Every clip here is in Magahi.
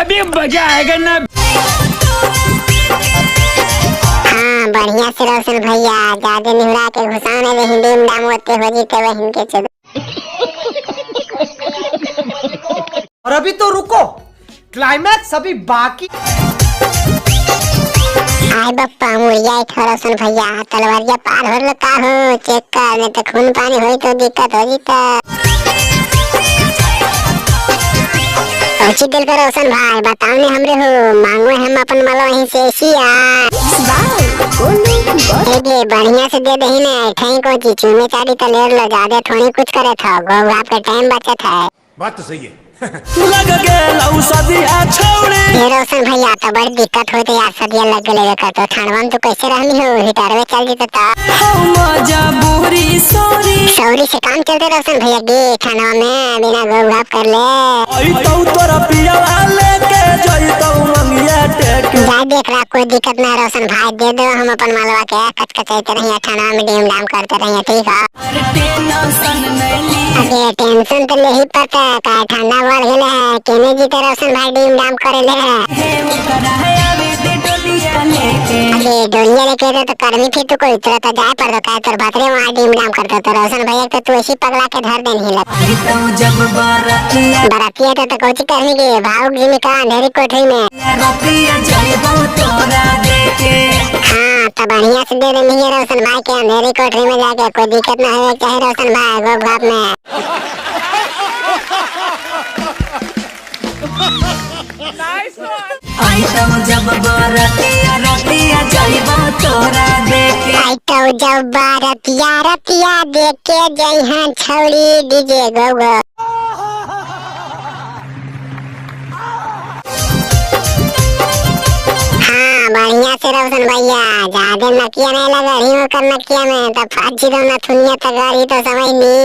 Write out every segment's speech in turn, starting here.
अभी मजा आएगा ना। हाँ बढ़िया से रोशन भैया ज्यादा निहुरा के घुसाने दे हिंदी में डाम होते हो जीते वही के चल। और अभी तो रुको, क्लाइमैक्स अभी बाकी। आय बप्पा मुड़िया थो रोशन भैया तलवारिया पार हो लता हो चेक कर नहीं तो खून पानी होई तो दिक्कत हो जीता। पहुंची दिल कर रोशन भाई बताओ ने हमरे हो मांगो हम अपन मालो वहीं से एशिया। ए बढ़िया से दे दही ने ठई को चीज चूमे चाटी तो ले लो ज्यादा थोड़ी कुछ करे था गो आपका टाइम बचत है। बात तो सही है। लग गेलौ सदिया छौड़ी। ये रोशन भैया तो बड़ी दिक्कत होते यार सदिया लग गए कर तो ठंडवा में तो कैसे रहनी हो हीटरवे चल जीते तो मजबूरी सॉरी। सौरी से काम चलते रोशन भैया गे ठंडवा में बिना गो घाप कर ले। अइतौ तोरा पियवा लेके जइतौ मंगिया टेके। जा देख रहा कोई दिक्कत ना रोशन भाई दे दो हम अपन मालवा के कचकचाते रहिए ठंडवा में डीम डाम करते रहिए ठीक है। टेंशन नहीं ली। अरे टेंशन तो ले ही पड़ता है का ठंडा बढ़ गेले है केने जीते रोशन भाई डीम डाम करे ले है। हे ओकरा आवे दे डोलिया लेके। अरे डोलिया लेके तो कर्मी फिर तू कोई उतरा तो जाए पर तो का तोर भतरे वहाँ डीम डाम करता तो रोशन भैया तो तू ऐसी पगला के धर देन ही लग। अइतौ जब बरतिया बरातिया तो कोची करनी के भावुक जी में का अंधेरी कोठरी में। रतिया जइबौ तोरा देके। हाँ तो बढ़िया से दे देनी है रोशन भाई के अंधेरी कोठरी में जाके कोई दिक्कत ना हो चाहे रोशन भाई गो घाप में। अइतौ जब बरतिया रतिया जइबौ तोरा देके। अइतौ जब बरतिया रतिया देके जइहन छौड़ी डीजे गो गो। हाँ बढ़िया से रोशन भैया ज्यादा नकिया नहीं लगा रही हो कर नकिया में तो फाची दो नथुनिया तो गरी तो समझ नी।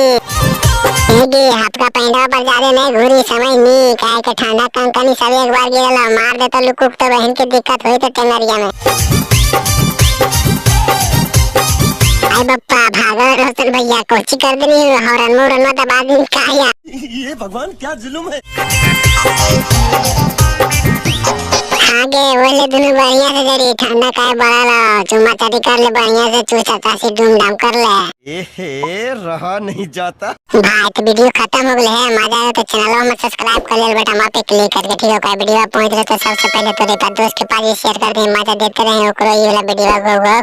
गे हाथ का पैंडा पर ज्यादा नहीं घूरी समझ नी काहे के ठंडा कंकनी सब एक बार गिरल मार दे तो लुकुक तो बहन के दिक्कत होई तो टेंगरिया में। आई बप्पा भागो रोशन भैया कोची कर देनी हॉर्न मुरन मत बाद में काया। ये भगवान क्या जुल्म है। आगे बोले दोनों बढ़िया से जरी ठंडा काहे बढ़ल चुम्मा चाटी कर ले बढ़िया से चूसा चासी डूम डाम कर ले। एहे रहा नहीं जाता। भाई तो वीडियो खत्म हो गए है मजा आया तो चैनल में सब्सक्राइब कर ले बटन पे क्लिक करके ठीक है। वीडियो पहुंच रहे तो सबसे पहले तो दोस्त के पास शेयर कर दे मजा देते रहे ओकरो ये वाला वीडियो गो गो।